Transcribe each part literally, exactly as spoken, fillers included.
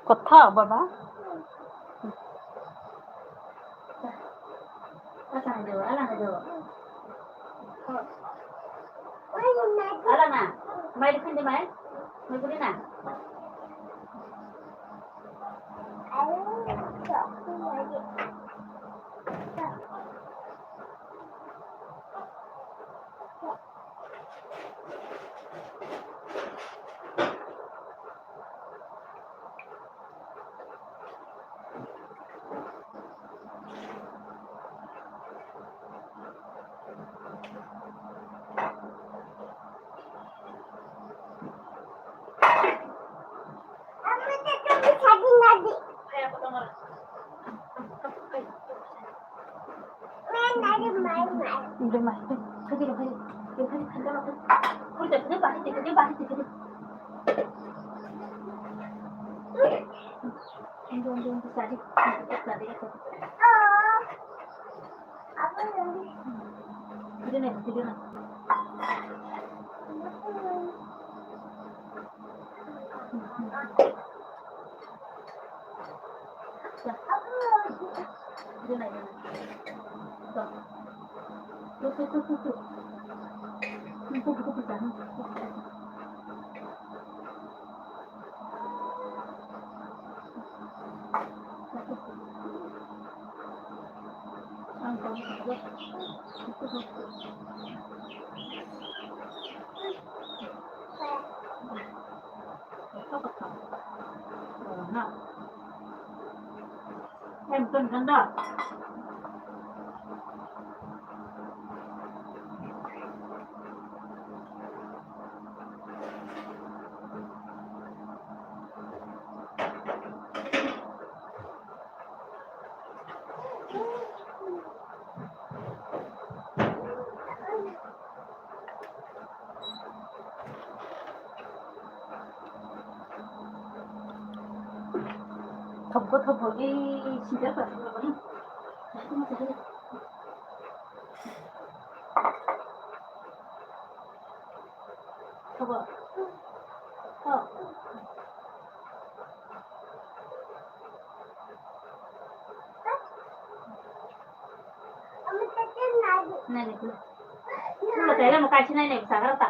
Kothok baba. Alang do, alang do. Alang na, mai dikhin di mai, mai dikhin na. Thopgo thopgo, ei, sinjar ba, sinjar ba, hmm. Thopgo. Thop. Nai, nai, nai. Nai, nai, nai. Nai, nai, nai. Kaisa nai, nai, sagra ta.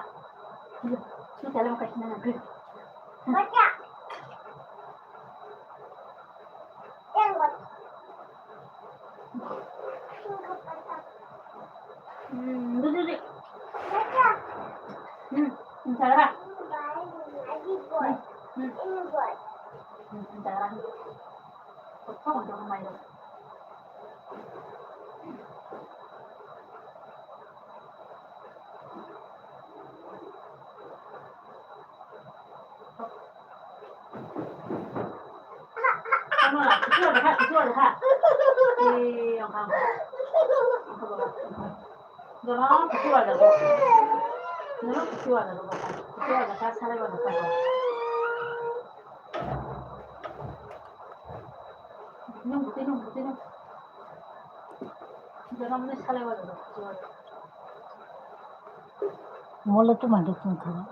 Nai, nai, kaisa nai, nai. Hmm, duduk, duduk. Hmm, sagra. Hmm, hmm. Hmm, sagra. Mole tu mande tong thang.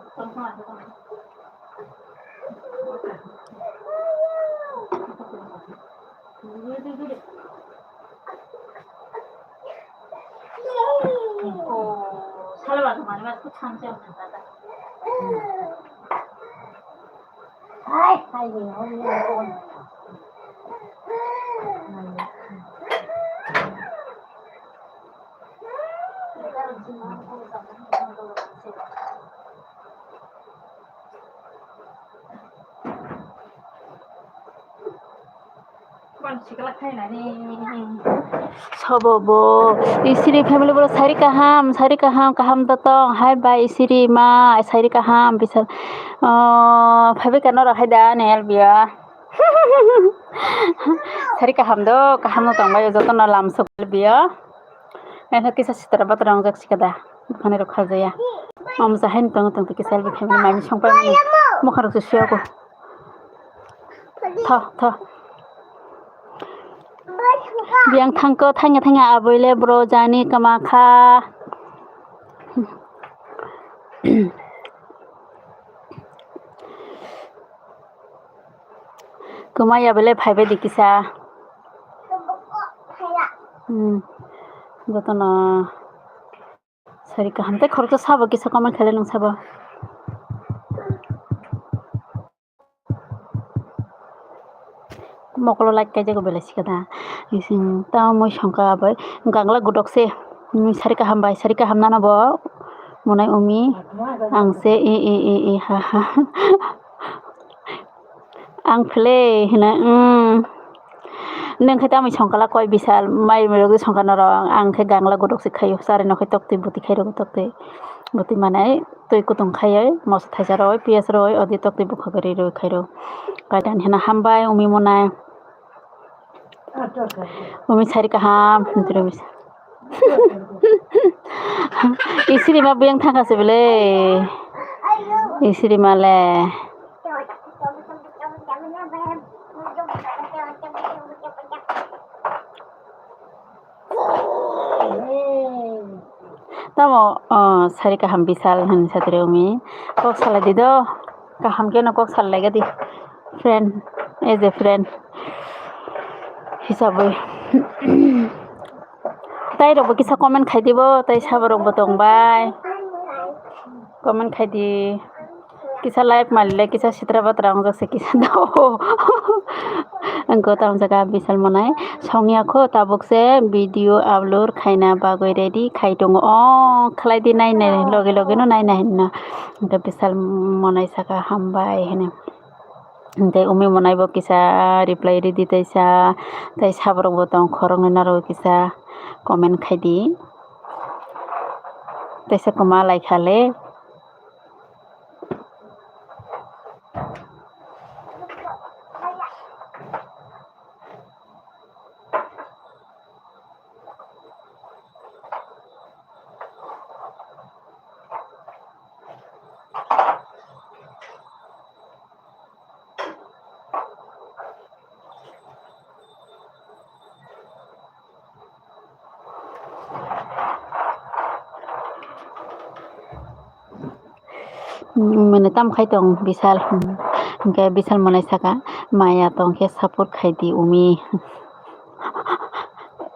Hai, hai, hai, hai. Sobo bo, Isiri family bo sari kaham, sari kaham, kaham da tong, hai bai Isiri ma, sari kaham, bisa, oh, phabi kano rok hai da, ne L B O. Sari kaham do, kaham no tong bai, joto no lam sok L B O. Naithok kisa sitra batra wngjak si kada. Buphani rok kharjaya. Om jahai tong tong kisa L B family mami songpai mani. Mokha rok se suyago. Tho, tho. Biyang thangko thangya thangya aboi le bro jani kama kha. Kwmaya belai phaibai di kisa. Hmm. Jotono sari kaham tei khoroksa sabo kisa comment khailai nwng sabo. Mokolo like kaijago belai sikada. Ising ta mui songka bai gangla gudok se. Mui sari kaham bai, sari kaham nana bo. Monai umi ang se e e e e ha ha. Ang phele hina, mm. Nwng khe tamni songkala koi bisal, mai rok songkha norok, ang khe gangla gudok se khaio, chari no khe tokti buti khai rw tokti buti manai twi kutung khai, moso thaisa rw, piyaj rw, odi tokti bukha gari rw khai rw. Kaitan hina hambai umi monai. Umi sari kaham, hwnwi rw. Isiri ma buyang thangkha se bele. Isiri ma le. Tamo, oh, sari kaham bisal hwn satri umi. Kok salai di do. Kaham khe no kok salai ga di. Friend, as a friend. Hisabwi. Tai rok bo kisa comment khai di bo, tai sabo rok bo tong bai. Comment khai di. Kisa like mali le, kisa sitra batra wng jak se kisa do. Ang ko tam jaga bisal monai. Songya kho tabuk se video upload khaina bagwi ready khai tongo. O khlai di nai nai, loge loge no nai nai hinna. Hingke bisal monai saka hambai hini. Hingke umi monai bo kisa reply ridi taisa, tai saborok bo tong khoroknwi norok kisa comment khai di. Taisa kwma lai kha le. Mene tam khai tong bisal, hingke bisal monai saka maya tong khe support khai di umi.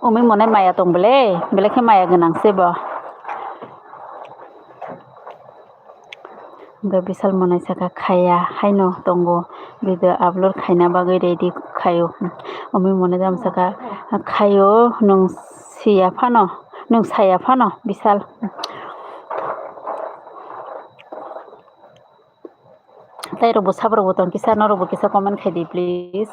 Umi monai maya tong bele, bele khe maya gwnang se bo. Hingke bisal monai saka khaya haino tongo, video upload khaina bagwi ready khaio. Umi monai jam saka khaio, nwng siya phano, nwng saya phano bisal. Tai rok bo sabo rok bo tong kisa, norok bo kisa comment khai di please.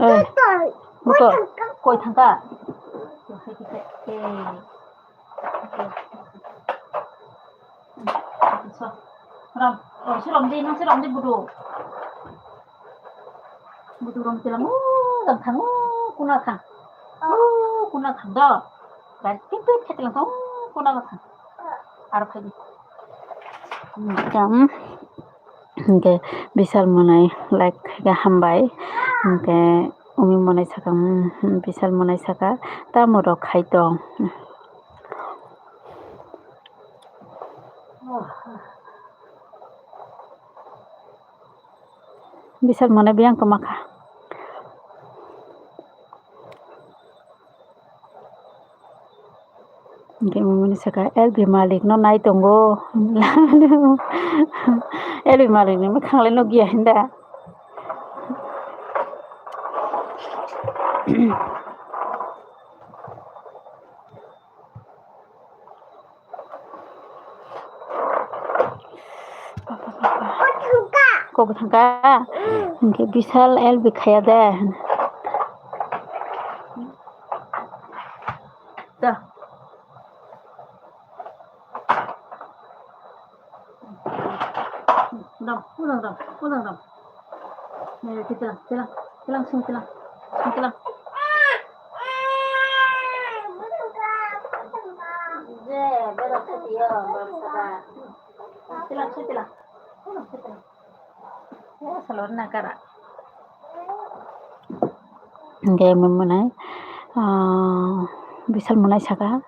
Oi, motor, koi thangka? Ram, oh, si ram di, nang si ram di budu. Budu ram tilang, oh, ram thang, oh, kuna thang. Oh, kuna thang do. Gan pit pit khe tilang thang, oh, kuna thang. Aro khai di. Jam. Hingke bisal monai like khaika hambai. Hingke umi monai saka, mm, bisal monai saka tamo rok khai tong. Bisal monai biyang kwma kha. Hingke mumuni saka L B malik no nai tongo. L B malik ni mwkhang le nukya hinda. Kok thangka? Hingke bisal L B khaya de. Da. Dam, pulang dam, pulang dam. Nere, tilang, tilang, tilang, sung tilang, sung tilang. Je, bera tadi ya, bangsa. Tilang, sung tilang, pulang, sung tilang. Ya, salon nakara. Hingke mwnai, ah, bisal mwnai saka,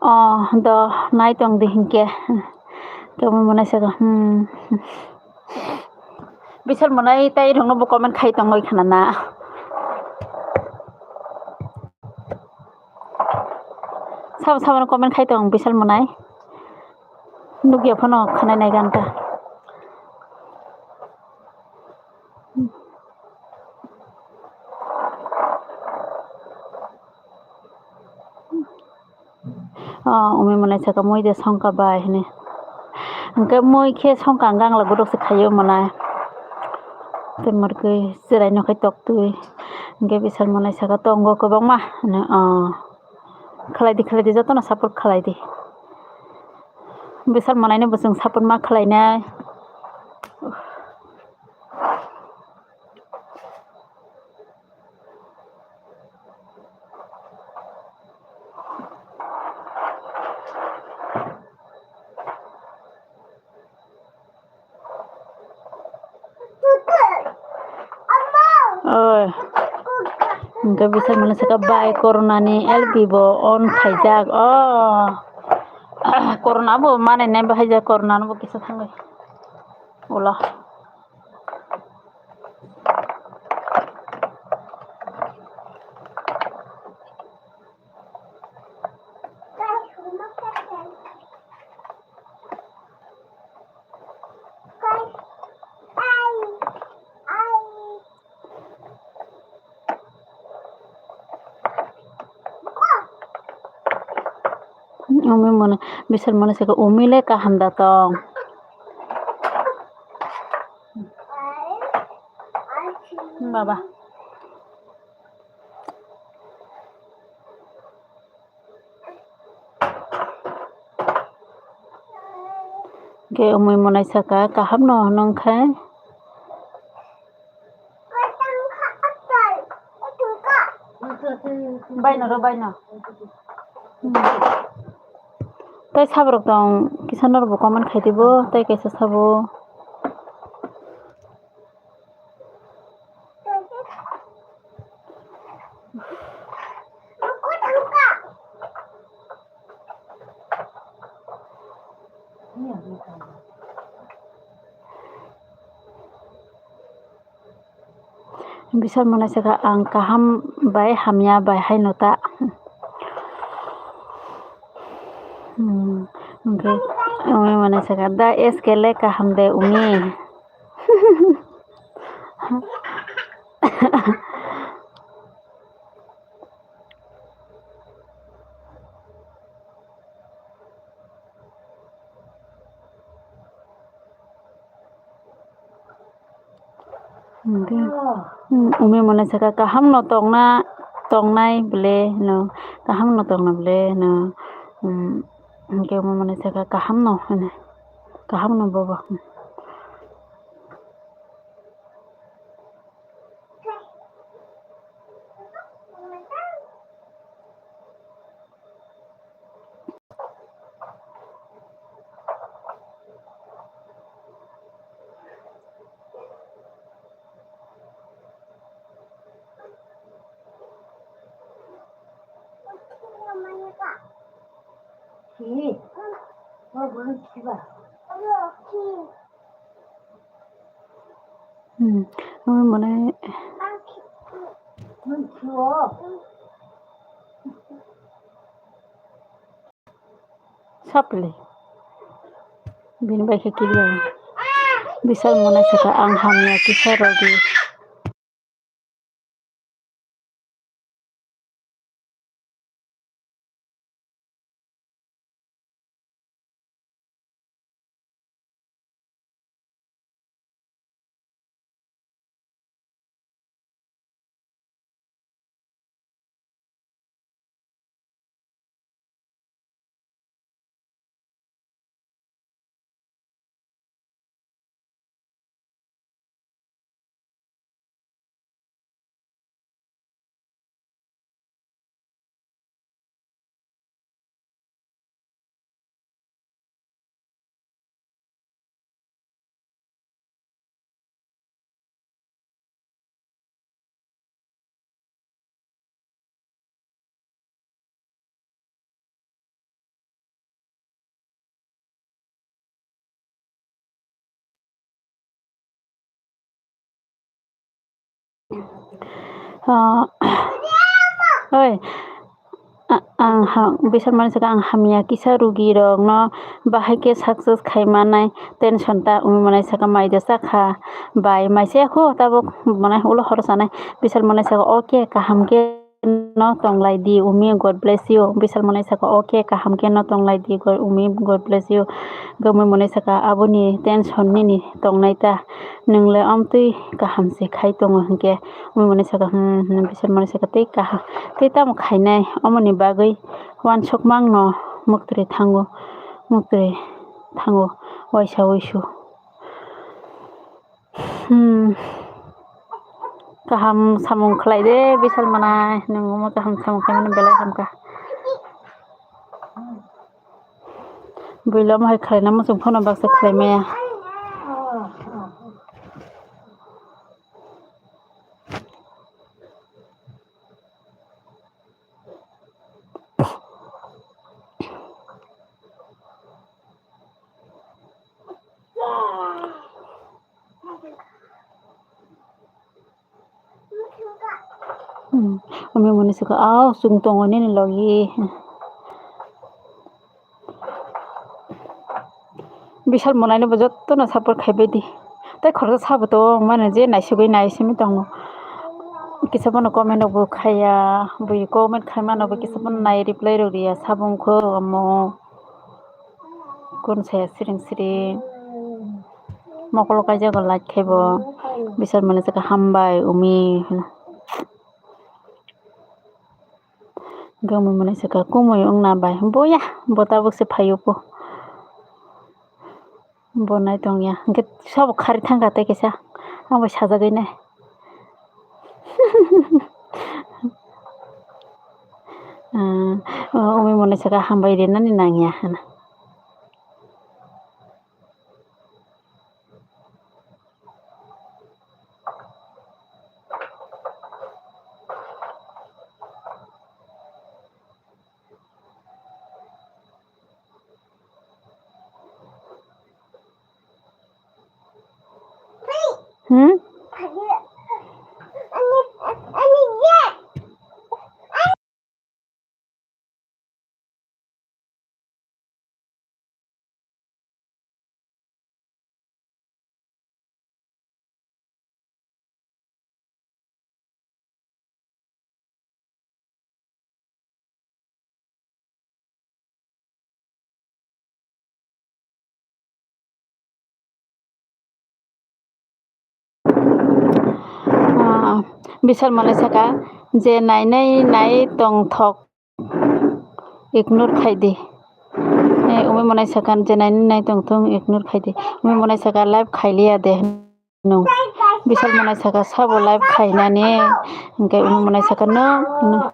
Oh, do nai tong di hinkhe. Kemo mwnai saka, hmm. Bisal mwnai tai rokno bo comment khai tongoi khana na. Sabo sabo comment khai tong bisal mwnai. Nukya phano khanai nai ganta. Oh, umi mwnai saka mui de songka bai hini. Hwnkhe mui khe songka hwnkhe ang la godok se khaio mwnai. Tei murkui chwrai no khai tok twi. Hwnkhe bisal mwnai saka tongo kwbangma hini. Oh. Khlai di, khlai di, jotono support khlai di. Bisal mwnai no bo chwng support ma khlai nai. Oi. Hwnkhe bisal mwnai saka bai corona ni L P bo on khaijak. Oh. Corona bo manai nai bahai jak, corona no bo kisa thangwi. Ulo. Umi mwnai, bisal mwnai saka umi le kaham da tong. Baba. Hwnkhe umi mwnai saka kaham no hwnwi khai. Baino ro, baino. Tei saborok tong kisa norokbo comment khai twibo, tei kaisa sabo. Bisal mwnai saka ang kaham bai hamya bai haino ta. Hmm, hwnkhe umi mwnai saka da S K le kaham de umi. Hwnkhe, hmm, umi mwnai saka kaham no tongna, tongnai ble hwno, kaham no tongna ble hwno, hmm, hwnkhe umi mwnai saka kaham no hwno, kaham no bobo. Hmm, omo mane. Sapli. Bini bai khe kiriya. Bisal mone saka ang hamya kisa rogi. Ah, oi, a-, ang ha-, Bisal mani saka ang hamya kisa rugi rok no bahai khe success khai manai tension ta wngwi manai saka mai da sakha bai mai se kho tabuk manai ulo horo sanai Bisal mani saka okay kaham khe no tonglai di umi God bless you Bisal mani saka okay kaham khe no tonglai di God umi God bless you Gumui mani saka aboni tension nini tongnai ta nwng le amtwi kaham se khai tongo hinkhe. Omo mwnwi saka, hmm, hmm, bisal mwnwi saka tei kaham, tei tamo khainai, omoni bagwi uansukmang no muktwi thango, muktwi thango, uaisa uisu. Hmm. Kaham samung khlai de, bisal mwnai, nwng omo kaham samung khlaimani belai hamkha. Builo omo hai khlaina muchung phano baksa khlai maya. Hmm, umi mwnwi saka, "Au, chwng tongo nini logi." Bisal mwnaino bo jotono support khaibai di. Tei khoroksa sabo tongo, mane je naisugwi nai simi tongo. Kisa bono comment rok bo khaiya, bui comment khaimano bo kisa bono nai reply rok riya, sabo wngkho omo. Kun saya siring siring. Mokolo kaijago like khaibo. Bisal mwnwi saka hambai umi hino. Gumui mwnwi saka kumui wngna bai. Boya, bo tabuk se phaio po. Bo nai tongya. Hwnkhe sabo khari thangkha tei kaisa. Ang bai sajagwi nai. Ah, umi mwnwi saka hambai rinani nangya hana. Hmm? Ah, bisal mwnwi saka je nainai nai tongthok ignore khai di. Eh, umi mwnwi saka je nainai nai tongthok ignore khai di. Umi mwnwi saka live khai liya de. Nwng bisal mwnai saka sabo live khainani, hwnkhe umi mwnai saka nwng, nwng.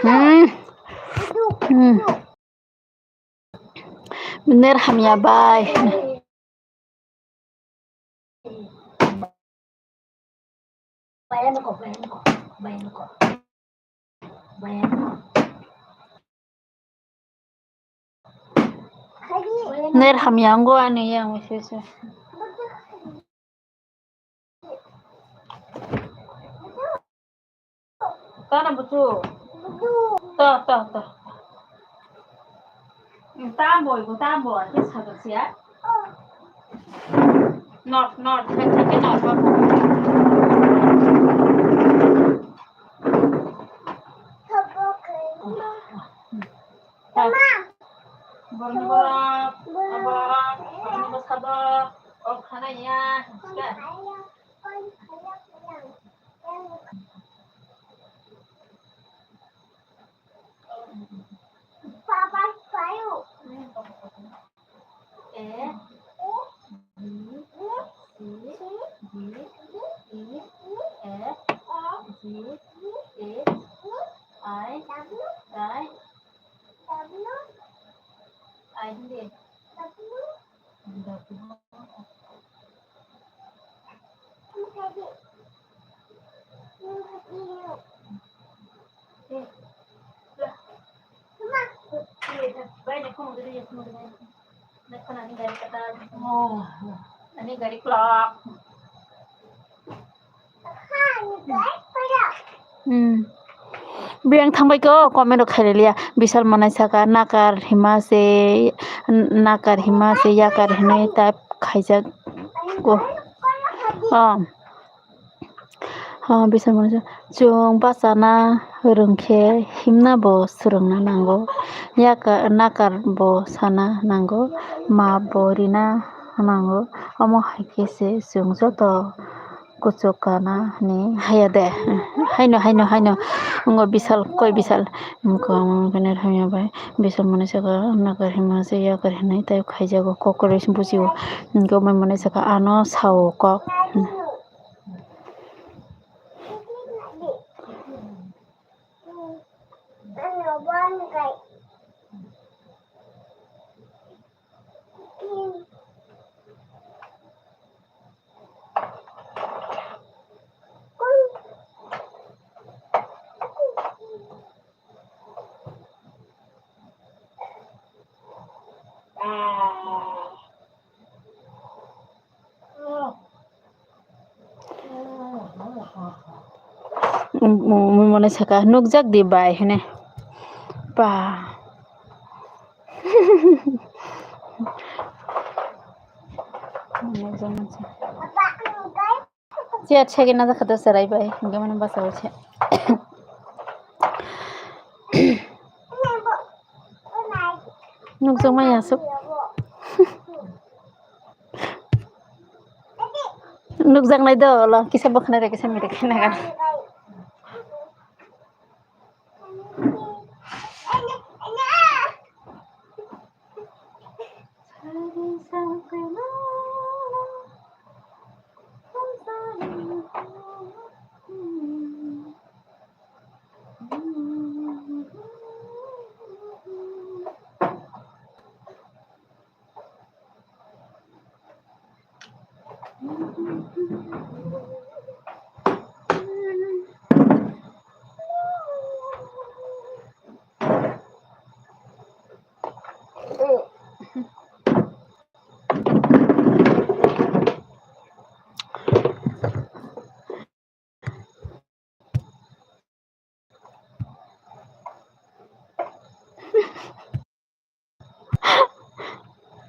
Hmm. Hmm. Ner hamya bai. Ner hamya ngo ani yang sese. Tana butu. To, to, to. Tambo, ibu tambo, ati sabar siya. Not, not, not, not, not. Borok, borok, borok, borok, borok, o khana ya. Hmm. Biyang thangbai ko comment rok khailailia. Bisal manai saka nakar hima se, nakar hima se yakar hinwi type khaijak ko. Oh. Oh, bisal manai sa-, chwng bachana rwngkhe himna bo swrwngna nango. Yaka-, nakar bo sana nango. Maap bo rina nango. Omo hai khe se chwng joto kuchuk kana hwnwi haya de. Haino, haino, haino. Wngkha bisal, koi bisal. Wngkha omo khe hamya bai. Bisal manai saka nakar hima se yakar hinwi type khaijago. Kok kwrwi se bujio. Wngkha omo manai saka ano sao kok. Mui mone saka nukjak di bai hene. Ba. Chair segwi na jakha do chwrai bai, hingke mani bwsai se. Nukjakmani aswk. Nukjaknai do, ulo kisa bwkhanai rw kisa mirik khe nagan.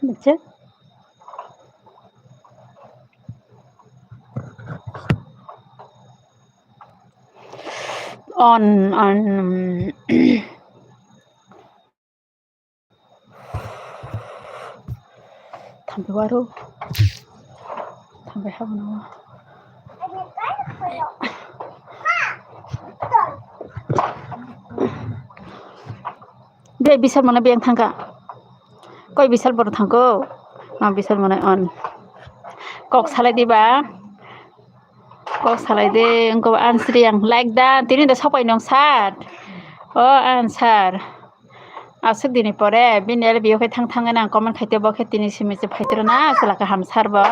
Buchha? On, on, um, Thambai waro. Thambai habono. Dei, bisal mano biyang thangka. Koi bisal bono thangko? Ma bisal mano on. Kok salai diba? Kok salai de, wngkha answer yang like da, tini da sopai nong sir. O answer. Aswk dini pore, bini L B O khe thang thang nang comment khaite bo khe tini simi se phaitro na, chwla kaham sir bo.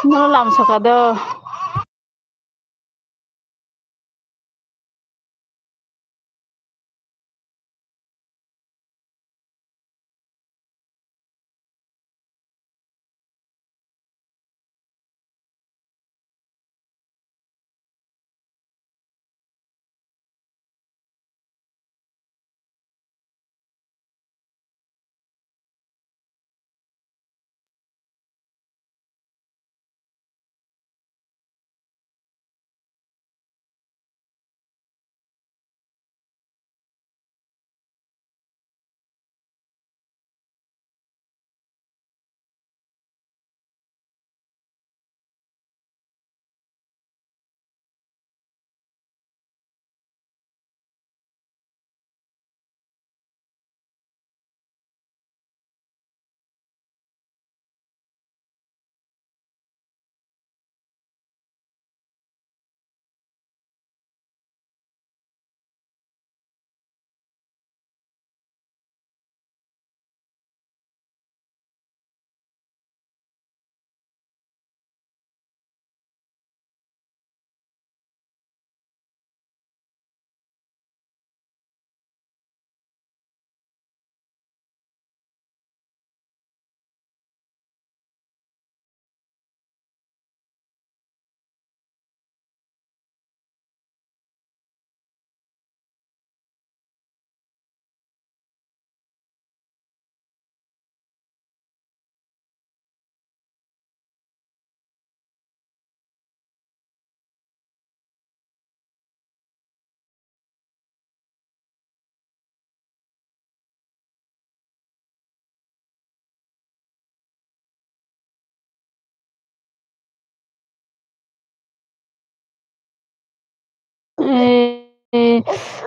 No lam soka do.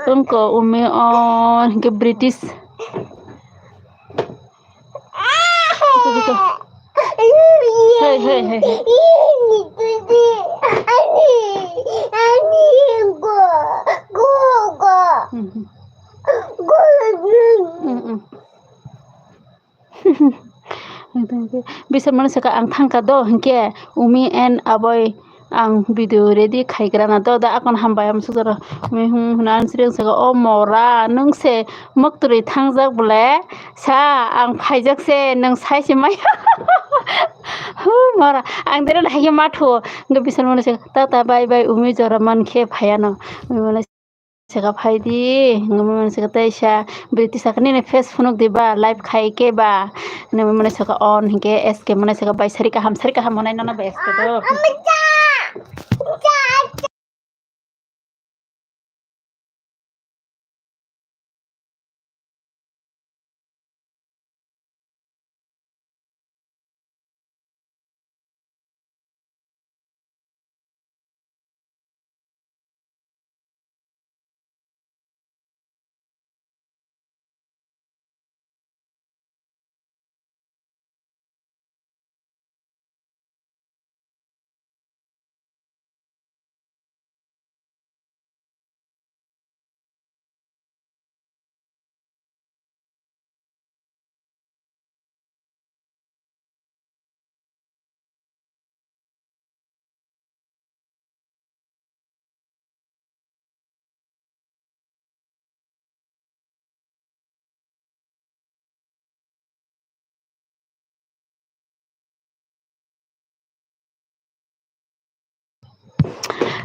Wngkha umi o hwnkhe British. Hey, hey, hey, hey. Mhm. Mhm. Bisar mano saka ang thangka do, hinkhe umi and aboi ang video ready khaigrana do, da akon hambai am sujaro. Umi hum huna ang sireng saka, "O mora, nwng se moktorwi thangjak bole, sa ang phaijak se, nwng sai se maya." Hu mora, ang dere haikhe mathu, hinkhe bisar mano saka, "Tata, bye bye, umi jora mankhe phaiano." Umi mano saka phaidi, wngwi mano saka teisa British saka nini face phunuk diba, live khai khe ba, wngwi mano saka on hinkhe S K mano saka bai sari kaham, sari kaham monai nono bai S K do.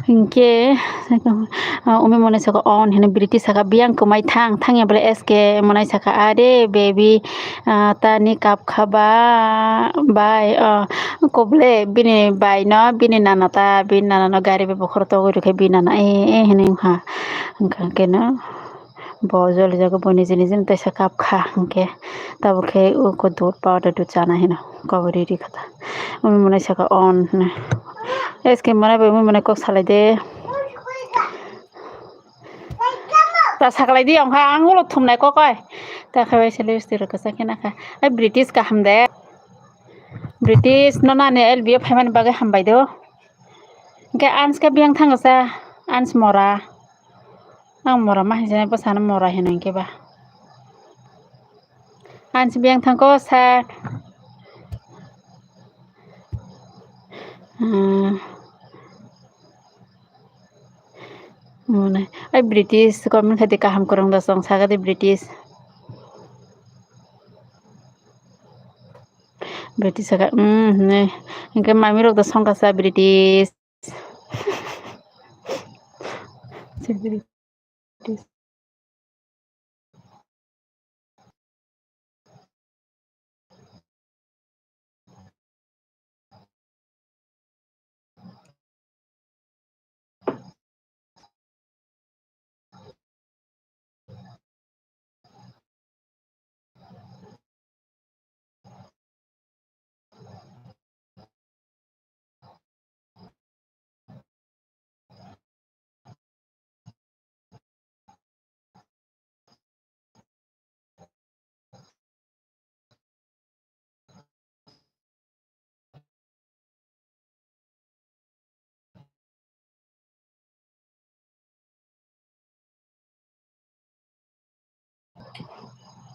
Hinkhe, ah, umi monai saka on hino British saka biyang kwmai thang, thangya bole S K monai saka, "Are baby, ah, tani kap kha ba bai, ah, koble bini bai no, bini nana ta, bini nana no gari bai bokhoro togwi rwkhe bini nana, eh, eh," hinwi wngkha. Hwnkha khe no. Bo joli jago bo niji niji no teisa kap kha, hinkhe tabuk khe uko dud powder dud chana hino kobori ri kha ta. Umi monai saka on hwnwi. S K monai bai umi monai kok salai de. Ta saklai di ongkha ang ulo thumnai kok oi. Ta khe bai se lipstick rok kwchak khe nakha. Ai British kaham de. British no nani L B o phaimani bagwi hambai do. Hinkhe ans khe biyang thango sa, ans mora. Ang mora ma hinjana bwsano mora hino hinkhe ba. Ans biyang thangko sa. Hmm. Mone. Ai British comment khaidi kaham kwrwng da chwng sakadi British. British saka, mm, ne. Hinkhe mami rok da songkha sa British.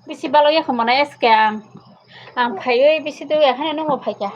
Bisi balo ya khamana S K ang. Ang phaiwi bisi tu ya hane nungo phaikha.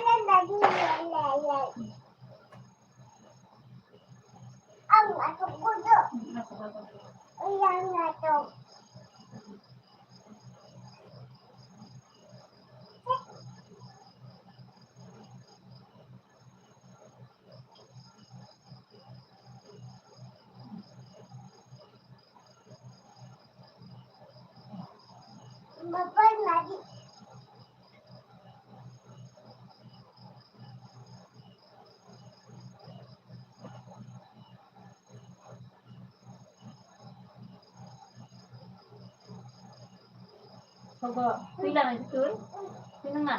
Sogo, twi lana twi. Twi nang na?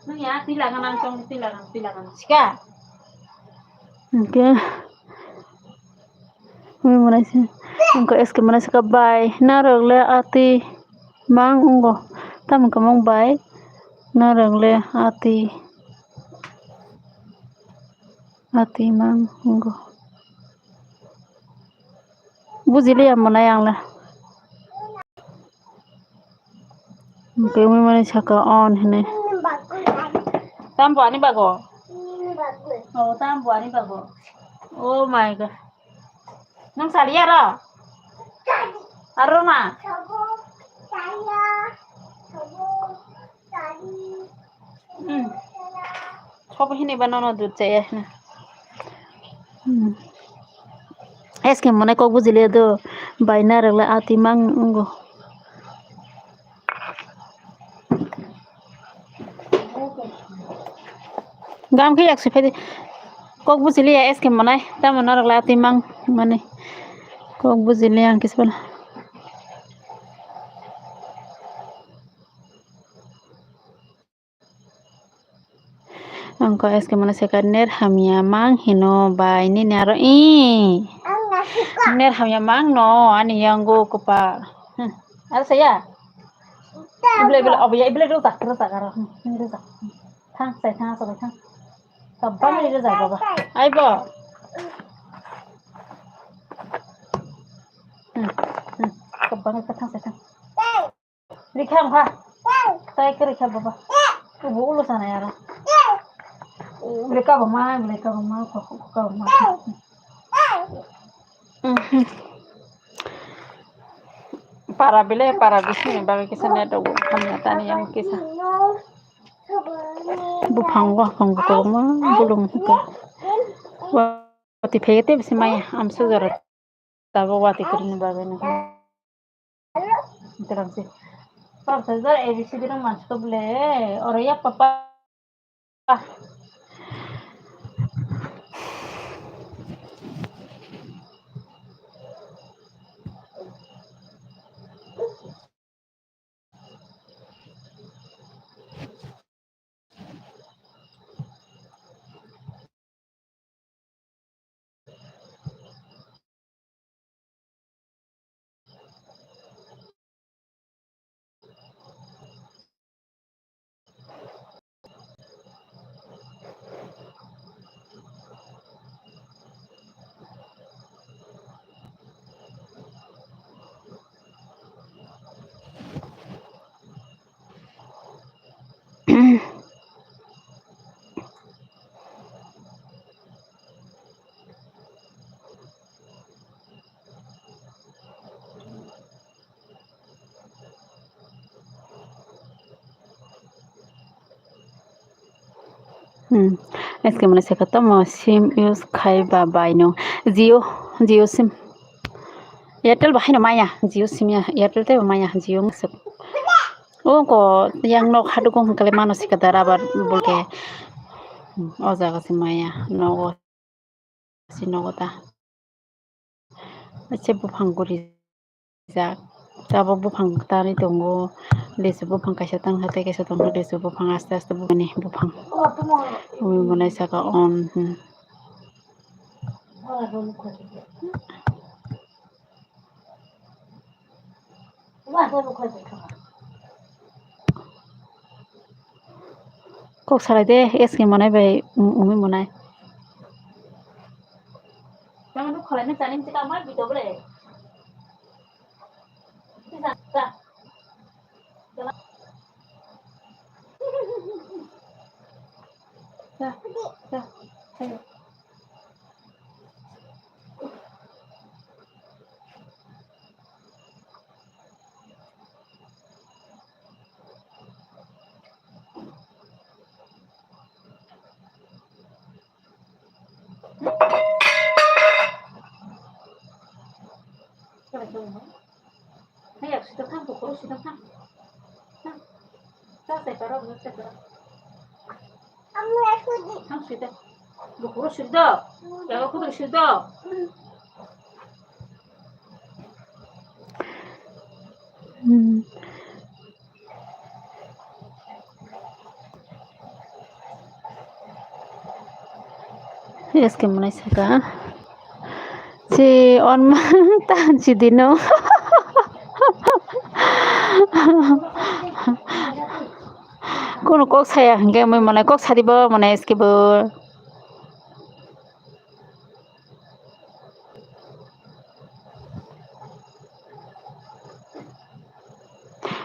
Nang ya, twi lana nang chong, twi lana, twi lana. Sika. Oke. Ui, mulai sih. Wngkha S K mwnai saka bai narwk le atwi mang wngo. Tamo wngkha mung bai narwk le atwi, atwi mang wngo. Bujiliya mwnai ang le. Hwnkhe wngwi mani saka on hwnwi. Tam bo ani bago? Oh, tam bo ani bago? Oh my God. Nwng saliya ro? Aro na? Hmm. Sobo hini ba nono dut chaya hwnwi. Hmm. S K mwnai kok bujiliya do. Bai narwk le atwi mang wngo. Gam khe yak sui phaidi. Kok bujiliya S K mwnai. Tamo norok le atwi mang mani. Kok bujiliya ang kisa. Wngkha S K mwnai saka ner hamya mang hino bai nini aro i. Ner hamya mang no ani yango kwpal. Hmm. Aro saya? Ibla, ibla, obo ya, ibla rwjak, rwjak aro. Hmm, hmm, rwjak. Thang, sai thang, sai thang. Kabang ni rwjak baba. Ai bo. Hmm, hmm. Kabang ni thang, sai thang. Rikha wngkha. Tai khe rikha baba. Kubu ulo sana yara. Bwlai kabangma, bwlai kabangma, kabangma. Mhm. Para bile, para bising ni bagwi kisa net rok hamya tani yang kisa. Buphang, buphang kwbangma bolong hwnkha. Watwi phai tei bisi maya amsuk jora. Tabuk watwi kwrwini bagwi no. Tabuk se. Professor A B C D rok mansi khe bwle, oro ya papa. Hmm. S K mwnai se khe tamo sim use khai ba bai no. Jio, Jio sim. Airtel bahai no maya, Jio sim ya. Airtel tei bo maya, Jio wng se. O ko yang nok haduk wng kale mano se khe da rubber bol khe. Hmm, o jaga se maya, nogo. Si nogo ta. Acha buphang guri jak. Tabuk buphang tanwi tongo. Lisu buphang kaisa tang kha tei kaisa tong kha lisu buphang aste aste bumani buphang. Umi bonai saka on. Hmm. Kok salai de, S K mwnai bai, um, Umi mwnai. Thang sui de. Bukhuk rok sui de. Yago khuduk sui de. Hmm. S K mwnai saka. Te on ma ta chidi no. Kono kok saya hingke mui monai kok sadi bo monai eskebo.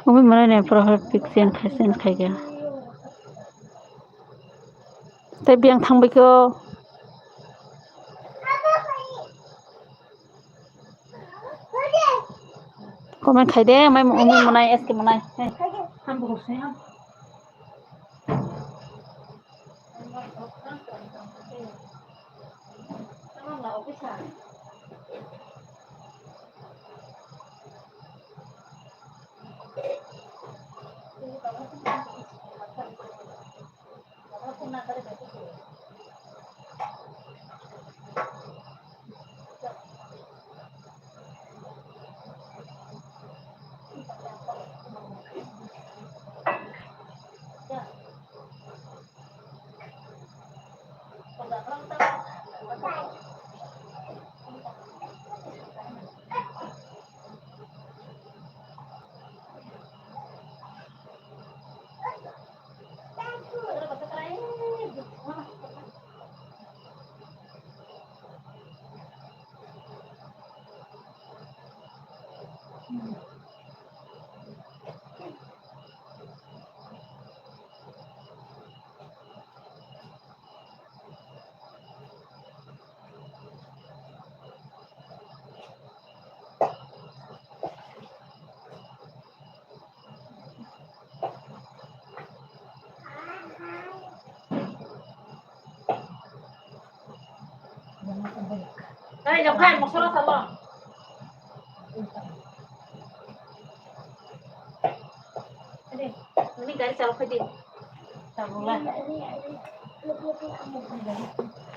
Umi monai ne profile pic change khai, change khai khe. Tei biyang thang bai khe o. Comment khai de, mai umi monai, S K monai. Hey, ham bo se ham.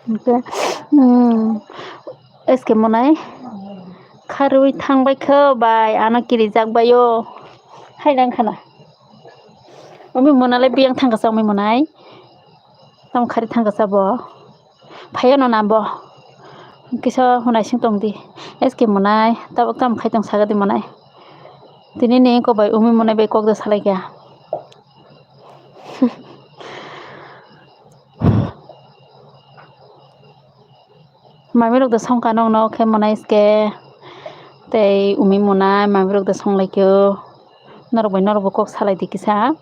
Hingke, hmm, S K monai kharwi thang bai kho bai, ano kirijak bai o. Hai nang khana. Umi monai le biyang thang kasa umi monai. Tamo khari thang kasa bo. Phaiya no na bo. Kisa hunai sing tong di. S K monai, tabok tamo khai tong saga di monai. Tini ni ko bai umi monai bai kok da salai kya. Mami rok da song kha nong no khe monai S K. Tei umi monai mami rok da song lai kyo. Norok bai norok bo kok salai di kisa.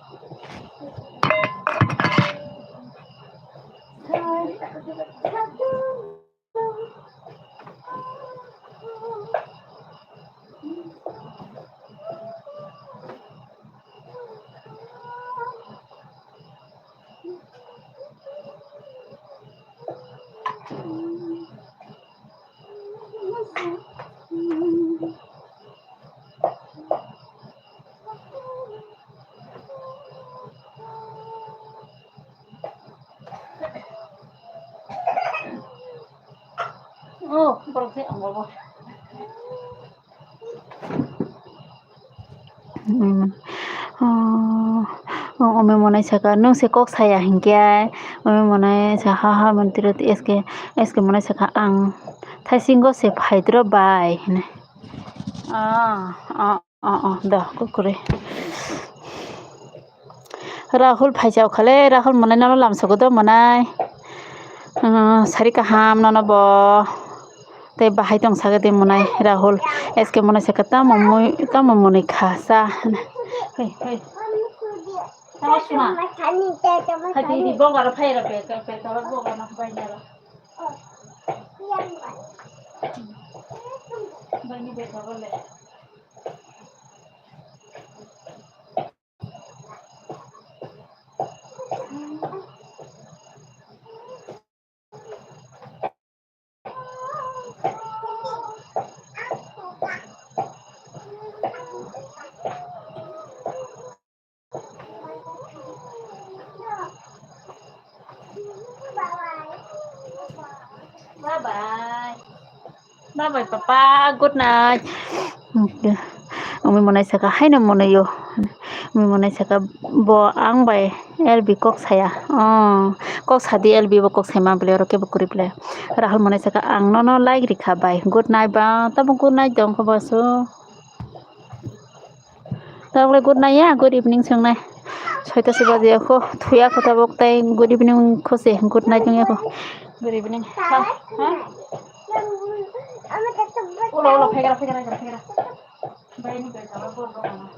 Oh, borok se ang bobo. Hmm. Oh, oh, umi monai saka, nung se kok saya hinkhe, umi monai sa, ha, ha, mantri S K, S K monai saka, ang thaisingo se phaidro bai, hine. Ah, ah. Oh, oh, da, kukuri. Rahul phaisa okhale, Rahul monai nono lamsogo do monai. Ah, sari kaham nono bo. Tei bahai tong saga de monai Rahul. S K monai saka tamo mui, tamo monai kha sa. Hei, hei. Tamo suna. Hai di, di, bongaro phai ra pe, pe, pe, tawar bongaro phai ra. Bai ni beta bole. Bye bye. Bye bye, papa. Good night. Umi monai saka, haino monoyo. Umi monai saka, bo ang bai L B kok saya. Oh, kok sadi L B bo kok saima bwle oro kebo kwrwi bwle. Rahul monai saka ang nono like rikha bai. Good night ba. Tamo good night dong kho baso. Tabuk le good night ya, good evening swngnai. Soita se baji ya kho, thuya kho tabuk tai good evening kho se, good night wng ya kho. Good evening. Ha? Ha? Ulo, ulo, phegara, phegara, phegara, phegara. Bai ni bai jala bor bor na.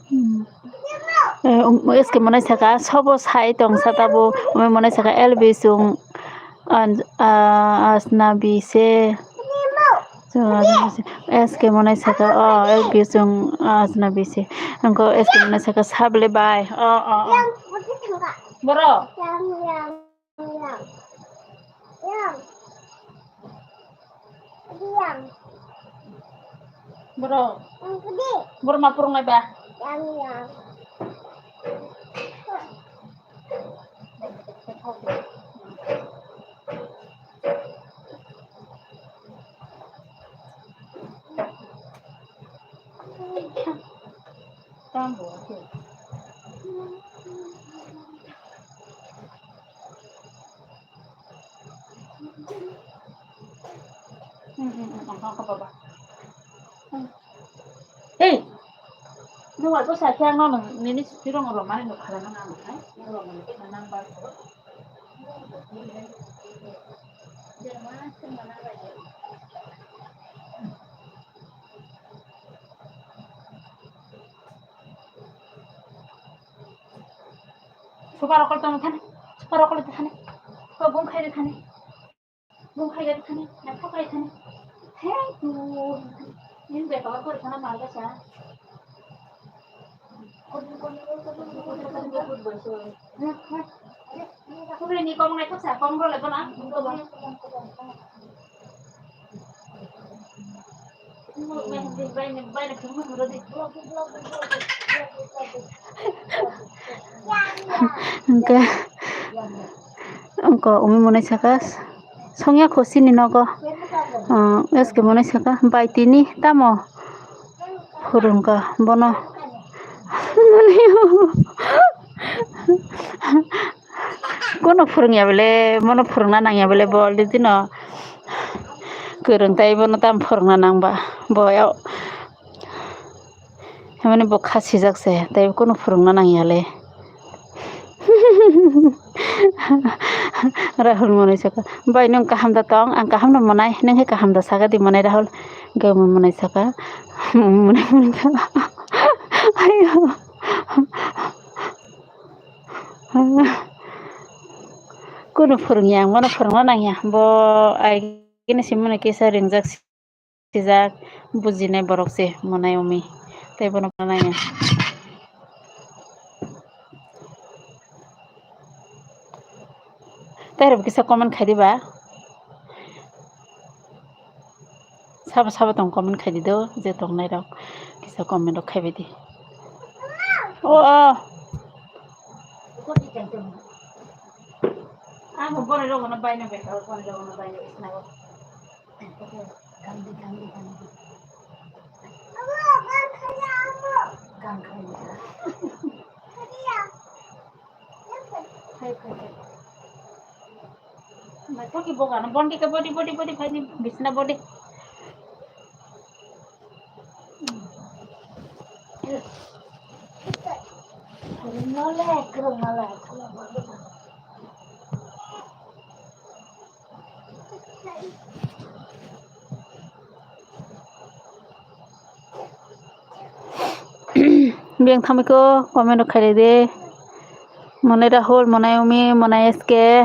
Hmm. Eh, um, S K monai saka, sobo sai tong sa tabo, umai monai saka, L B sung, an-, ah, asnabi se. So, asnabi se. S K monai saka, oh, L B sung, ah, asnabi se. Angko S K monai saka, sable bai. Oh, oh, oh. Boro. Yang, yang, yang. Yang. Yang. Boro. Yang gede. Boro ma purung ba? Yang, yang. Tambo. Hmm, hmm, hmm, hmm, hmm, hmm. Hey! Nwng bai bwsa khe ang no nwng nini sukhi rong rwmani nuk kha rwna nang nai. Nwng rwmani khe nang bar kho. Supa rokol tong thani, supa rokol thani, ko bung khai thani, bung khai thani, na khapai thani. Thank you. Nin be kala kori thana malga sa. Kuri ni kong nai thok sa, kong role bana. Hwnkhe wngkha umi monai saka songya kho chini nogo, ah, S K monai saka bai tini tamo phwrwngkha bono. Kono phwrwngya bele, bono phwrwngna nangya bele, bo already no kwrwng, tei bono tamo phwrwngna nangba? Bo yao, himani bo kha sijak se, tei kono phwrwngna nangya le. Rahul monai saka, "Bai, nwng kaham da tong?" "Ang kaham no monai, nwng hai kaham da?" Saka di monai Rahul, hwnkhe monai saka, monai, monai saka, ayo. Kono phwrwngya, ang bono phwrwngna nangya. Bo ai gini simano kisa ringjak sijak bujinai borok se monai umi. Tei bono phwrwngna nangya. Tei rok kisa comment khai diba. Sabo sabo tong comment khai di do, je tongnai rok kisa comment rok khai bai di. O, o. Ang bo borok rok no bai no bai, borok rok no bai no isna bo. Gandhi, gandhi, gandhi. Gan khai ya. Hai, hai, hai. Naithok khe bokano bondi khe bodi, bodi, bodi phaini bisna bodi. Biyang thamwi ko comment rok khairok de. Monai Rahul, Monai Umi, Monai S K.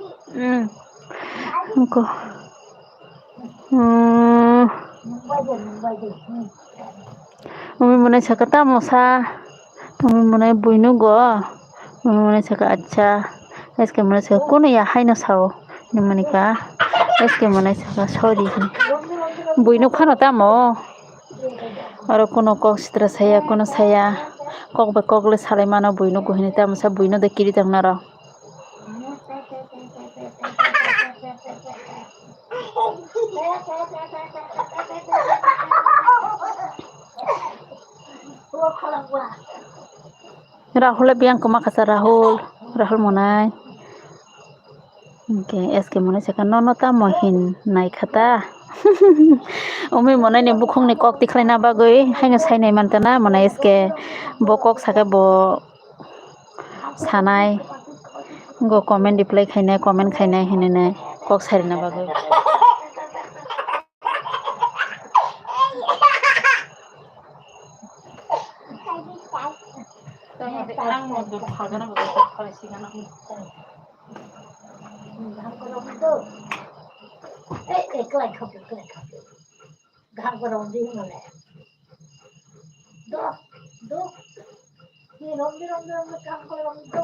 Hmm. Ko. Hmm. Umi mwnai saka tamo sa. Umi mwnai buino go. Umi mwnai saka acha. S K mwnai saka kono ya haino sao. Ni mani ka. S K mwnai saka sorry. Buino phano tamo. Oro kono kok sitra saya, kono saya. Kok bai kok le salai mano buino go hini tamo sa buino de kiri tang naro. Rahul le biyang kwma kasa Rahul, Rahul mwnai. Hwnkhe S K mwnai saka nono tamo hin nai kha ta. Umi mwnai ni bukhuk ni kok tikhlai na bagwi haino sai nai man ta na mwnai S K bo kok saka bo sanai, go comment reply khainai, comment khainai hinwi nai kok sarina bagwi. Gam ko rom di mane. Do, do. Ni rom di, rom di, rom di, gam ko rom di, do.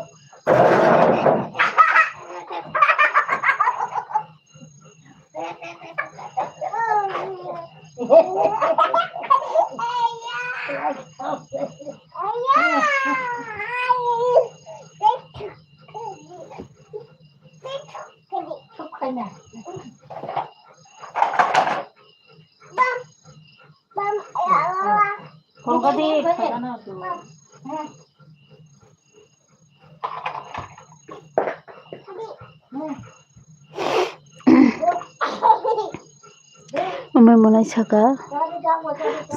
Umui mwnai saka,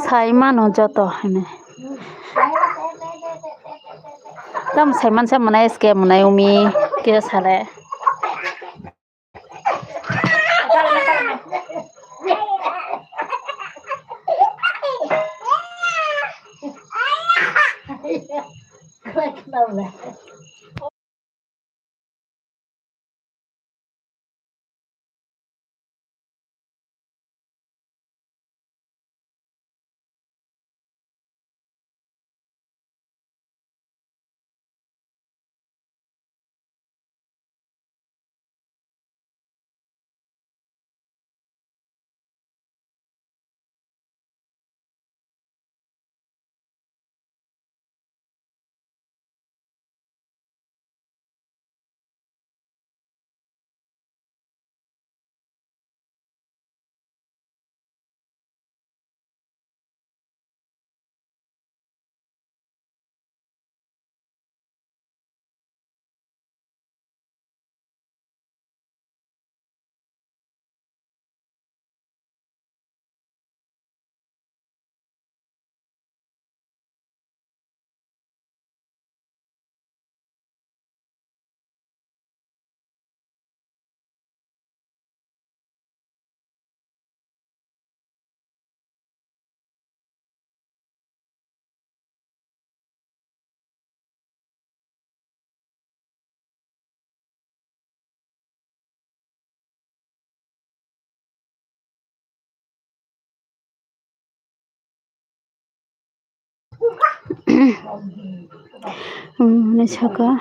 sai mano joto hinwi. Tamo sai mansa mwnai S K mwnai umi kisa sale. Mwnai saka,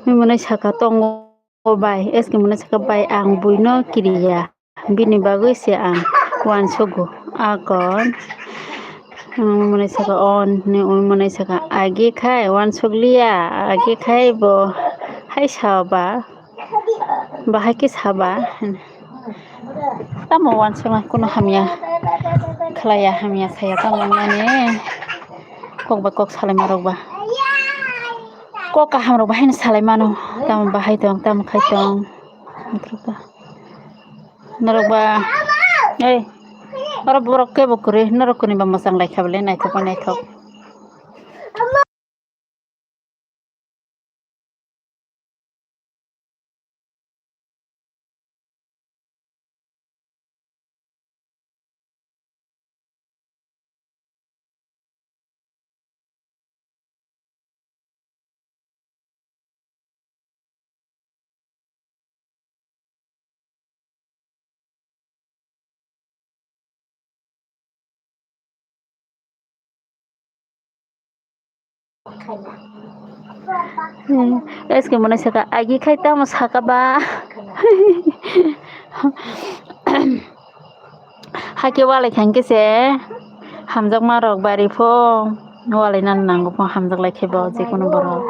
mwnai saka tongo bai, S K mwnai saka bai ang buino kiriya. Bini bagwi se ang uansugo. Akon, mwnai saka on, mwnai saka agi khai uansukliya, agi khai bo hai saba. Bahai khe saba, tamo uansukma kunu hamya khlaiya, hamya saya tamo nani kok bai kok salaima rok ba, kok kaham rok bahaino salai mano, tamo bahai tong, tamo khai tong, norok ba, ei, oro borok kebo kwrwi, norok kwnwi ba mwchang lai kha bwle, naithok bai naithok. Hmm, S K mwnai saka, agi khai tamo saka ba. Hakhe walai kha hinkhe se hamjakma rok bari pho walai nang nango pho, hamjak lai khe bo je kono borok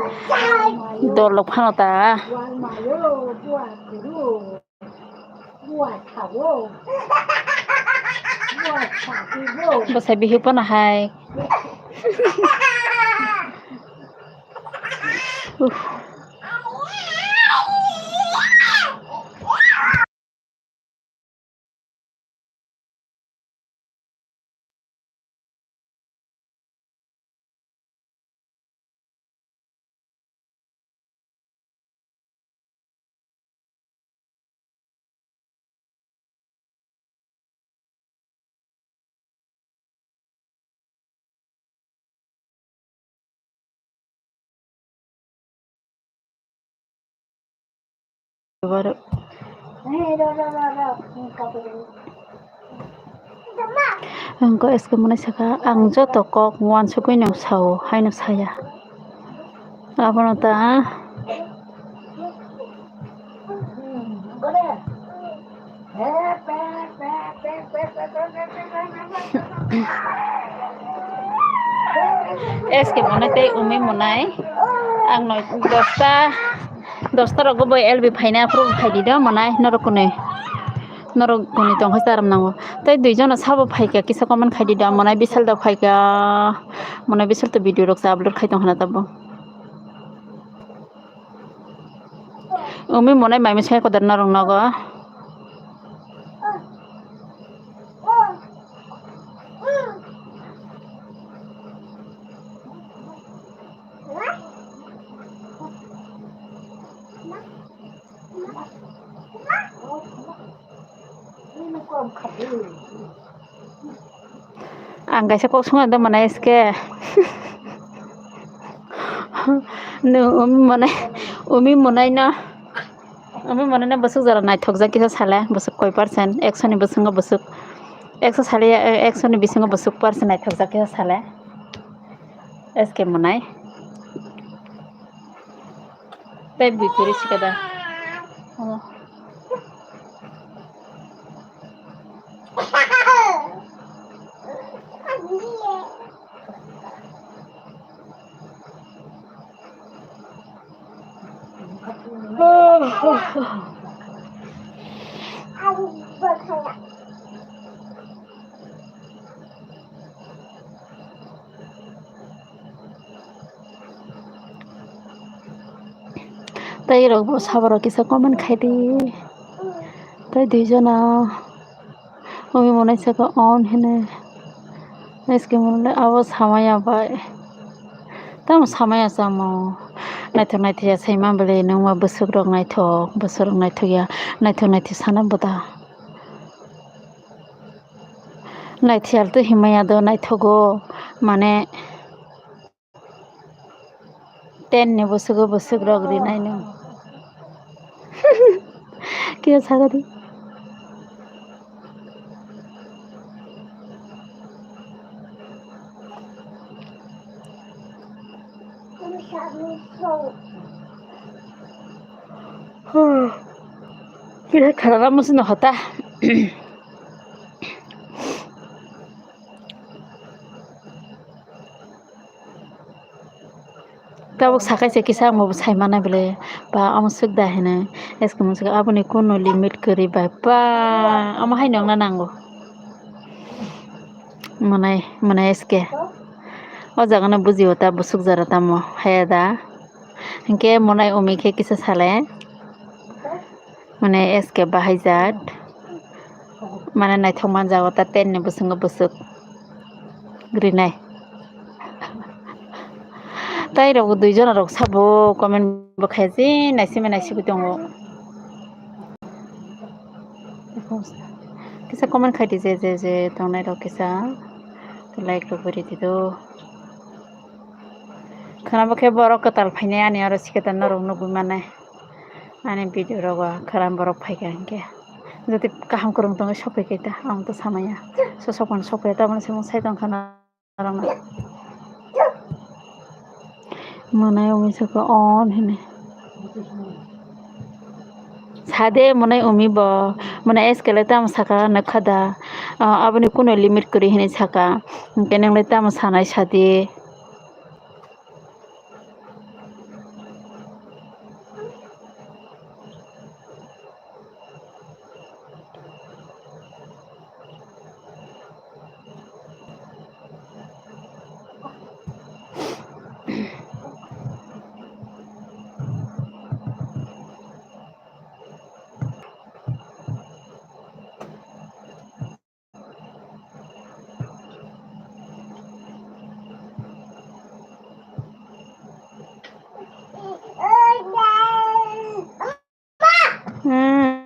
dol rok phano ta. Bwsai bihik pono hai. Uff. Ang ko S K mwnai saka, ang joto kok uansugwi no sao, haino saya. Abono ta. S K mwnai tei Umi mwnai. Ang noi dosta, dosta rogo bo L B phaina, aphuru bo phaidi do mwnai, norok kwnwi. Norok kwnwi tong khe charam nango. Tei dui jona sabo phaikha, kisa comment khaidi do mwnai, bisal da phaikha. Mwnai bisal to video rok cha upload khai tong khna tabuk. Umi mwnai mai masa kotor norok nogo. Ang kaisa kok swngo do mwnai S K. Nw umi mwnai, umi mwnai no, umi mwnai no bwswk jora naithokjak kisa sale, bwswk koi percent, ekso ni bwswngo bwswk, ekso sale, ekso ni bisingo bwswk percent naithokjak kisa sale. S K mwnai. Tei bui kwrwi sikada. Tei rok bo sabo rok kisa comment khai di. Tei dui jona umi mwnai saka on hwnwi. S K mwnai abo samaya bai. Tamo samaya chamo. Naithok naithok ya sai ma bwle, nwng ma bwswk rok naithok, bwswk rok naithok ya. Naithok naithok sana bwda. Naithiyal to himaya do naithogo, mane ten ni bwswgo bwswk rok rinai no. Kisa sagadi. Huh. Kira kharara musi no hota. Tabuk sakai se kisa ang bo sai manai bole ba omo swk da hene eske musuk aboni kuno limit kwrwi bai ba omo hai nokna nango. Mwnai mwnai eske o jaga no buji o ta busuk jora tamo haya da. Hinkhe mwnai umi khe kisa sale mane eske bahai jat mane naithok man jago ta tenni bwswk bwswk grinai. Tai rok dui jona rok sabo comment bo khaiji naisimi naisibwi tongo. Kisa comment khaidi je je je tongnai rok kisa like rok bo ridi do. Khwnabo khe borok kwtal phainai ani oro sikhe ta norok nugwi manai. Ani video rogo khwnam borok phaikha hinkhe. Jotoi kaham kwrwng tongwi sokphai khe ta ang to samaya. So sokphano sokphai tamoni se mung sai tongkha norokno. Mwnai umi saka on hini. Sade mwnai umi bo mwnai eskele tamo saka nokha da. Ah, aboni kuno limit kwrwi hini saka. Hinkhe nwngle tamo sanai sade. Hmm.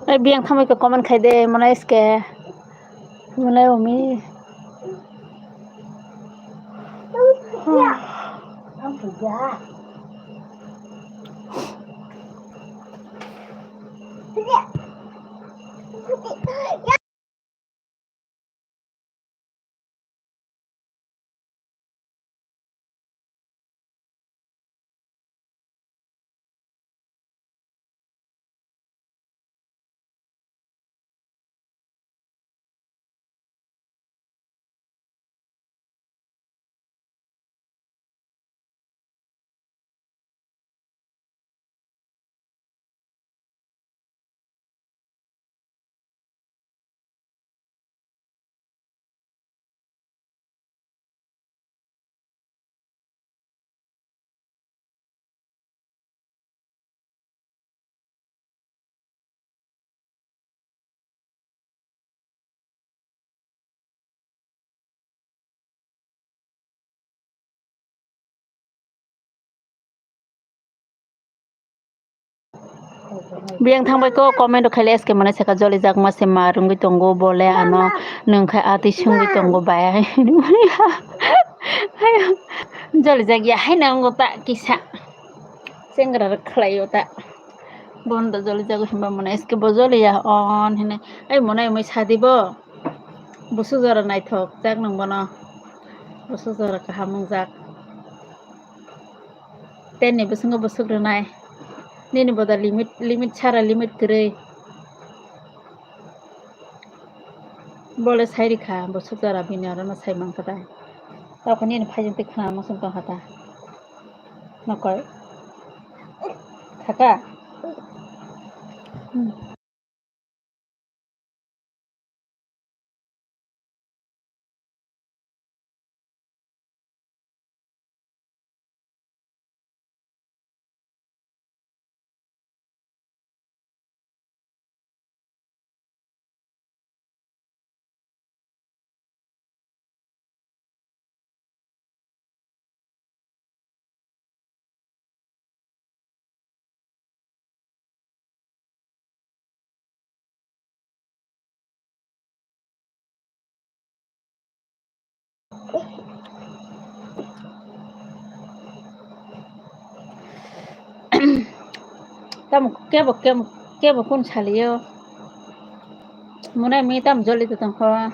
Eh, biyang thambai khe comment khai de, mano S K. Mano umi. Biyang thangbai ko comment rok khaile S K mane saka joli jak ma se ma rwngwi tongo bole ano nwng khai atwi swngwi tongo bai. Joli jak ya hai na wngkha ta kisa. Chengra rok khlai o ta. Bono da joli jago himba mwnai S K bo joli ya on hine. Ai mwnai mui sadi bo. Busuk jora naithok jak nung bono. Busuk jora kaham wng jak. Tenni bwswk bwswk rwnai. Nini boda limit, limit sara limit kwrwi. Bole sai rikha busuk jora bini orono sai mankha dai. Tokoni nini phaijak twi khna muchung tongkha ta. Nokol. Thaka. Kebo, kebo, kebo kun salio. Mune mi tam joli to tongkho.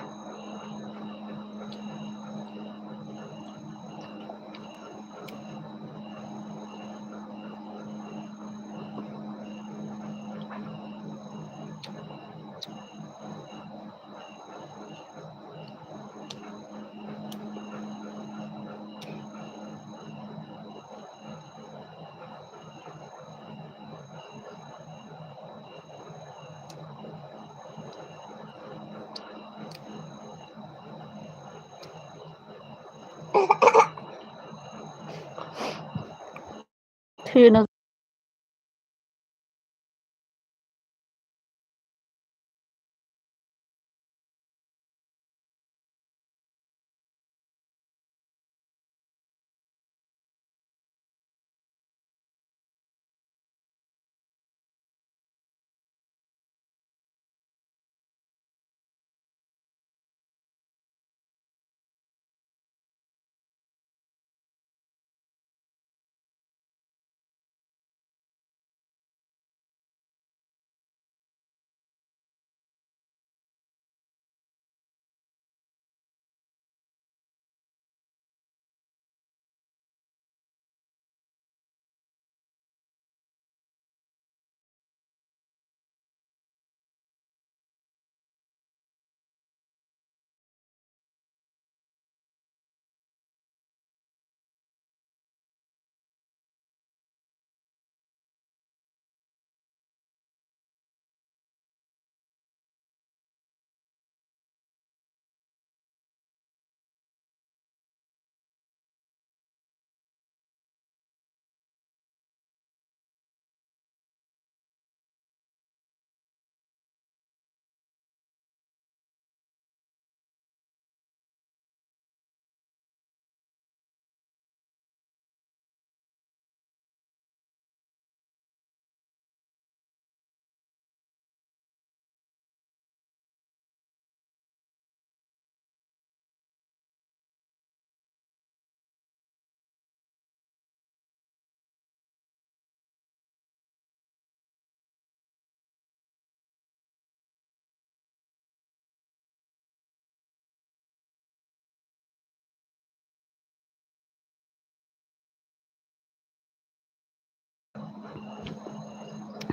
Thwino.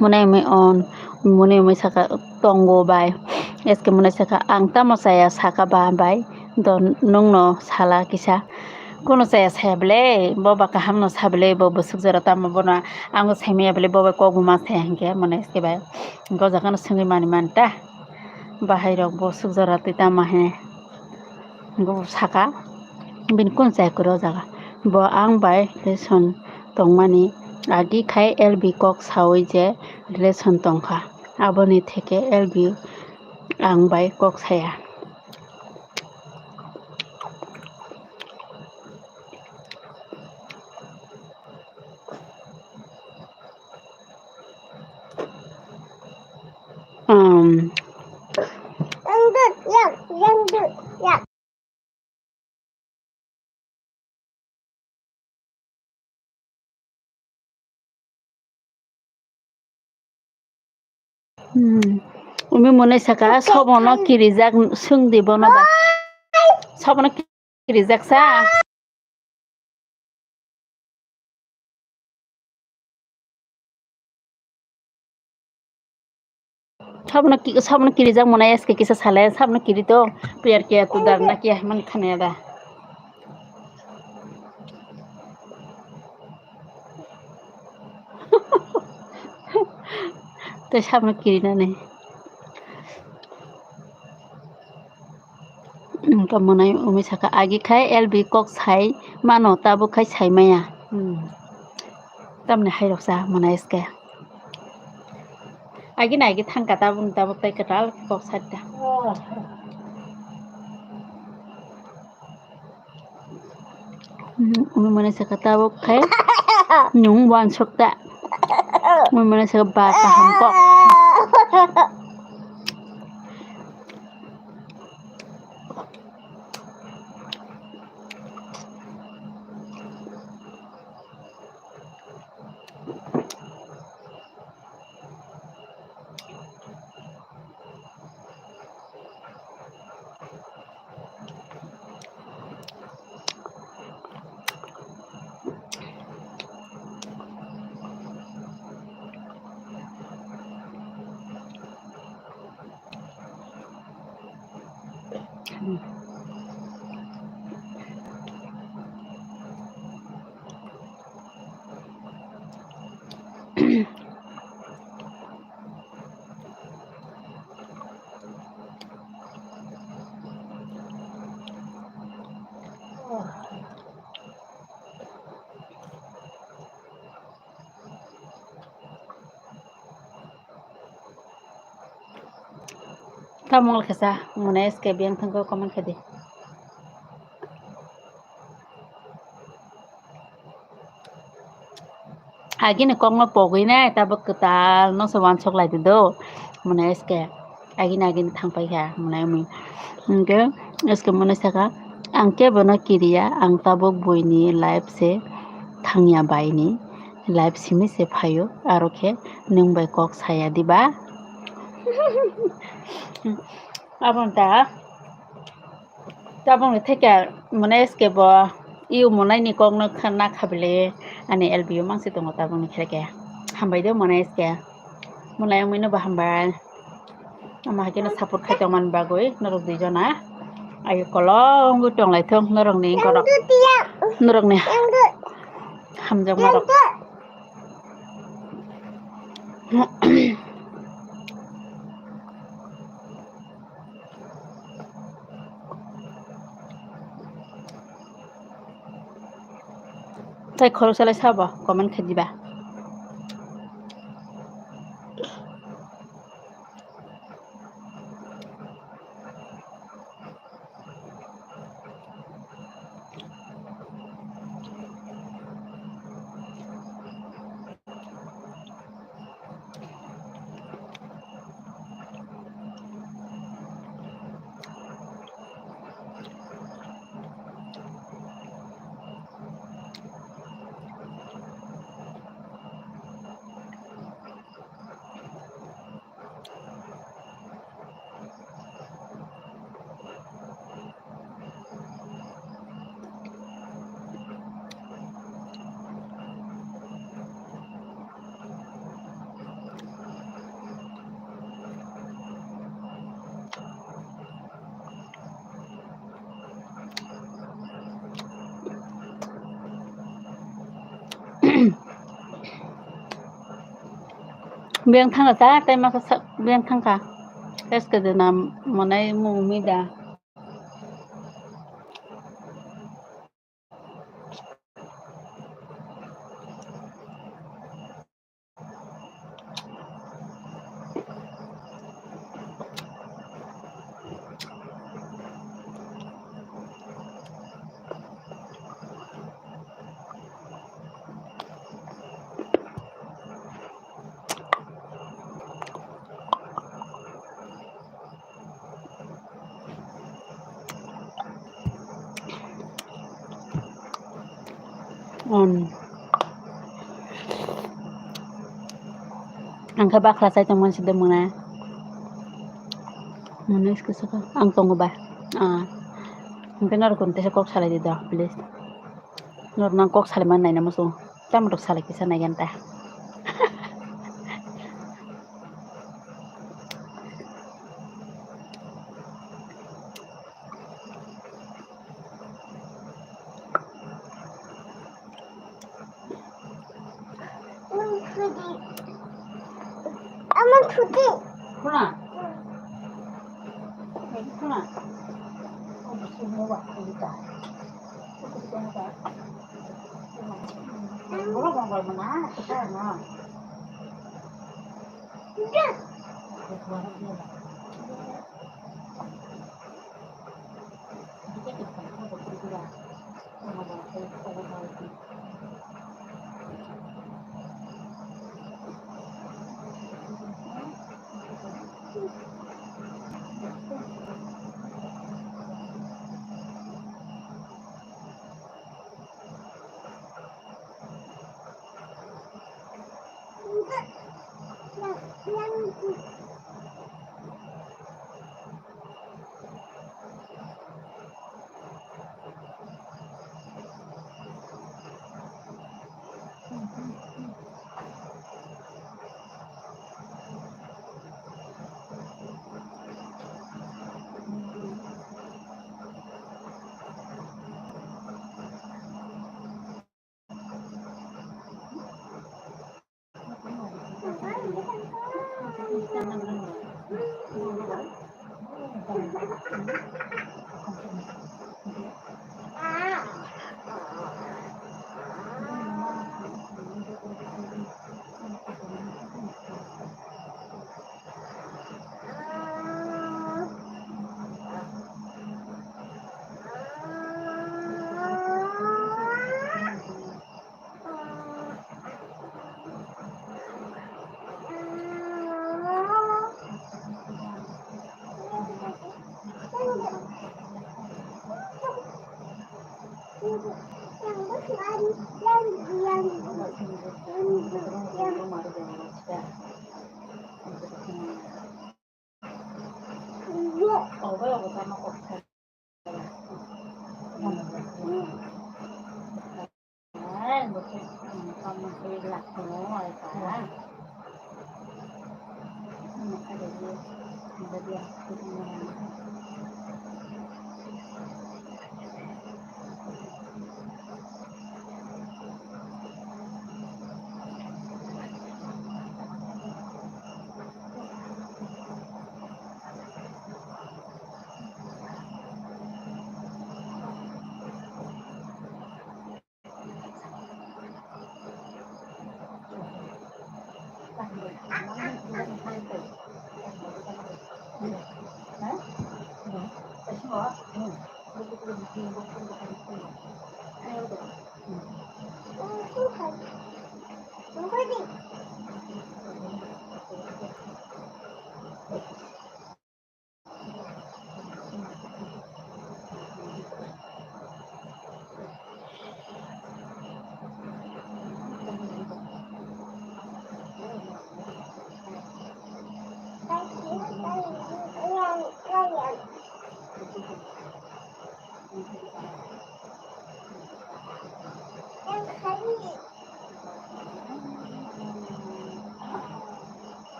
Mwnai mwnai on, mwnai mwnai saka tongo bai. S K mwnai saka ang tamo chaya saka ba bai. Don nungno sala kisa. Kono chaya saya bwle, bo ba kaham no sa bwle, bo bwswk jora tamo bono ang saimaya bwle, bo bai kok buma saya hinkhe mwnai S K bai. Go jaga no swngwi mani man ta. Bahai rok bwswk jora twi tamo he. Hinkhe bo saka, bini kung chai kwrwi o jaga. Bo ang bai relation tongmani agi khai L B kok saui je relation tongkha. Aboni theke L B ang bai kok saya. Um, Hmm. Umi mwnai saka sobono kirijak swngdi bono ba. Sobono kirijak sa. Sabno ki, sabno kirijak mwnai S K kisa salai, sabno kiri to, piyar kiya tu dar na kiya man khane da. Tei sabno kiri nani. Wngkha mwnai umi saka, agi khai L B kok sai mano, tabuk khai sai maya. Hmm. Tamni hai rok sa mwnai S K. Agi na agi thangka tabuk, tabuk tai kwtal kok sai ta. Hmm, umi mwnai saka tabuk khai nung wansuk ta. Umi mwnai saka ba kaham kok. Tamung kisa mone S K biyang thangko comment khe di. Agini kokno pogwi nai, tabuk kwtal no se wansok lai di do. Mone S K agini agini thang pai kha, mone mui. Hwnkhe S K mone saka, "Ang kebo no kiriya, ang tabuk buini life se thangya baini life simi se phaio, aro khe nwng bai kok saya diba?" Aboni ta. Tabukni theke mone S K bo i monai ni kokno khna khabile ani L B O mangsi tongo tabukni theke. Hambai de mone S K. Monai wngwi no bo hambai. Ama hakhe no support khai tongmani bagwi norok dui jona. Ayo kolom wngwi tong lai thung norokni korok. Norokni hamjakma rok. Tai khoroksa lai sabo comment khe diba. Beng thangka ta, tei ma khe sa-, beng thangka. Tei swkang de na monai mung mi da. Um. Ang khe bakhla chai tongmani se de mwnai. Mwnai se kisa khe ang tongo ba. Ah. Hwnkhe norok khe tesa kok salai di do, please. Norok nang kok salai man naina muchung. Tamo rok salai kisa naigen ta.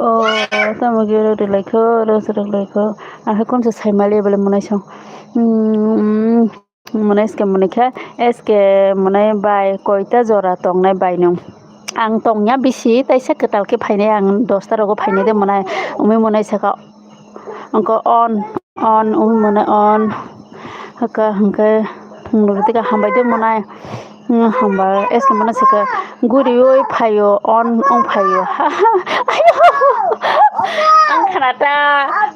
O, tamo khe rwrwk lai kho, rwrwk lai kho. Ang khe komsa sai mali bole monai song. Hmm. Mwnai S K mwnai khe, S K mwnai bai koita jora tongnai bai nung. Ang tongya bisi, taisa kwtal khe phainai, ang dosta rogo phainai de mwnai. Umui mwnai saka, ongko on, on, umui mwnai on. Haka hwnkhe phungrwk tei hambai de mwnai. Hmm, hambai S K mwnai saka, guriui phaio, on, on phaio. Ang khna ta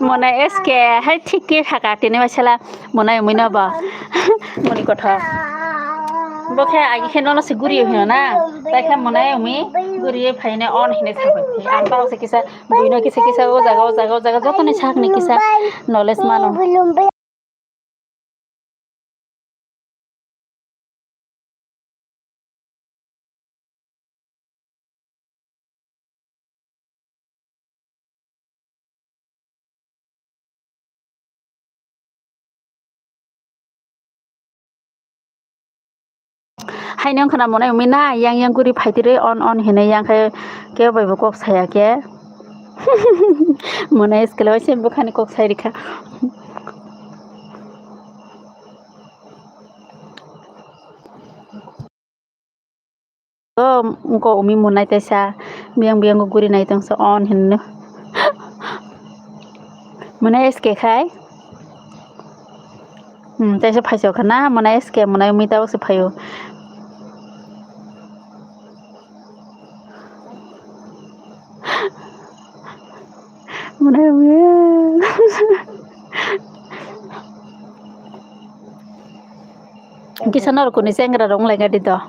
mwnai S K, hai thik khe saka tini bai sala. Mwnai umui no bo. Moni kotha. Bo khe agi khe nono se guri hino na. Tai khe mwnai umui guri phaine on hine sabai. Ang tao se kisa buino kisa kisa o jaga o jaga o jaga joto ni sak ni kisa knowledge mano. Haino wngkha na mwnai umui na yang yang guri phaitirwi on on hinwi yang khe kebo bai bo kok saya khe. Mwnai S K le waisa bwkhani kok sai rikha. O, wngkha umi mwnai taisa, biyang biyang guri nai tongsa on hinwi. Mwnai S K khai? Hmm, taisa phaisa kha na, mwnai S K mwnai umi tabuk se phaio. Mwnai umi. Kisa norok kuni chengra rok wng lai gadi to.